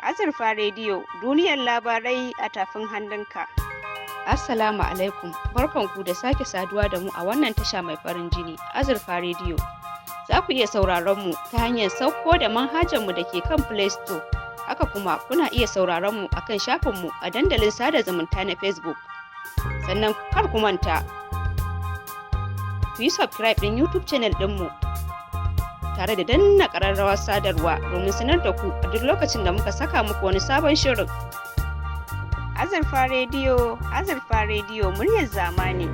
Azurfa Rediyo, duniyar labarai a tafin hannunka. Assalamu alaikum, barkanku da sake saduwa da mu a wannan tasha mai farin jini, Azurfa Rediyo. Za ku iya sauraron mu ta hanyar sauko da manhajar mu da ke kan Play Store. Haka kuma kuna iya sauraron mu akan shafinmu a dandalin sada zumunta na Facebook. Sannan kar ku manta, ku yi subscribe ɗin YouTube channel ɗinmu tare da danna ƙararrawar sadarwa domin sanar da ku a duk lokacin da muka saka muku wani sabon shirin. Azurfa Rediyo, Azurfa Rediyo, muryar zamani.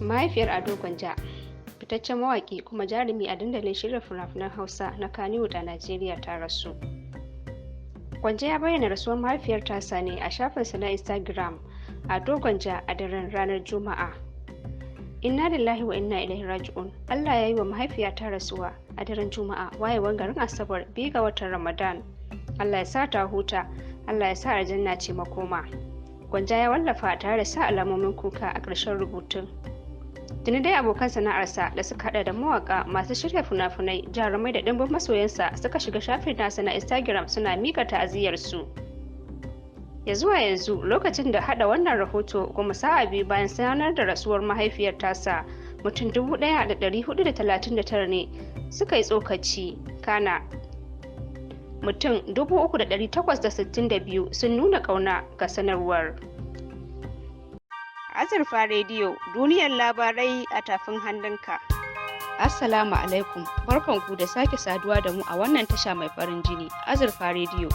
Mahaifiyar Ado Gwanja, fitaccen mawaƙi kuma jarumi a dandalin shirya fina-finan Hausa na Kannywood a Najeriya, ta rasu. Gwanja ya bayyana rasuwar mahaifiyar tasa ne a shafinsa na Instagram, Ado Gwanja, a daren ranar Juma'a. "Inna lillahi wa inna ilaihi raji'un. Allah ya yi wa mahaifiyata rasuwa a daren Juma'a, wayewar garin Asabar, 2 ga watan Ramadan. Allah ya sa ta huta, Allah ya sa aljanna ce makoma." Gwanja ya wallafa tare da sa alamomin kuka a ƙarshen rubutun. Tuni dai abokan sana'arsa da suka hada da mawaka, masu shirya fina-finai, jarumai da ɗimbin masoyansa suka shiga shafin nasa na Instagram suna mika ta'aziyyarsu. Ya zuwa yanzu, lokacin da hada wannan rahoto, kuma sa'a 2 bayan sanar da rasuwar mahaifiyar tasa, mutum 1,439 ne suka yi tsokaci, kana mutum 3,862 sun nuna kauna ga sanarwar. Azurfa Rediyo, duniyar labarai a tafin hannunka. Assalamu alaikum, barkanku da sake saduwa da mu a wannan tasha mai farin jini, Azurfa Rediyo.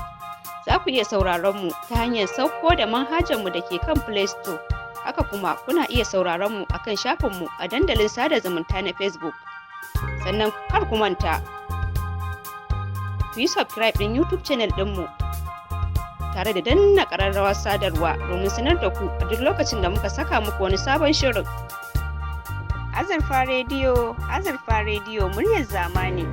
Za ku iya sauraron mu ta hanyar sauko da manhajar mu da ke kan Play Store. Haka kuma kuna iya sauraron mu akan shafinmu a dandalin sada zumunta na Facebook. Sannan kar ku manta, ku yi subscribe ɗin YouTube channel ɗinmu tare da danna ƙararrawar sadarwa domin sanar da ku a duk lokacin da muka saka muku wani sabon shirin. Azurfa Rediyo, Azurfa Rediyo, muryar zamani.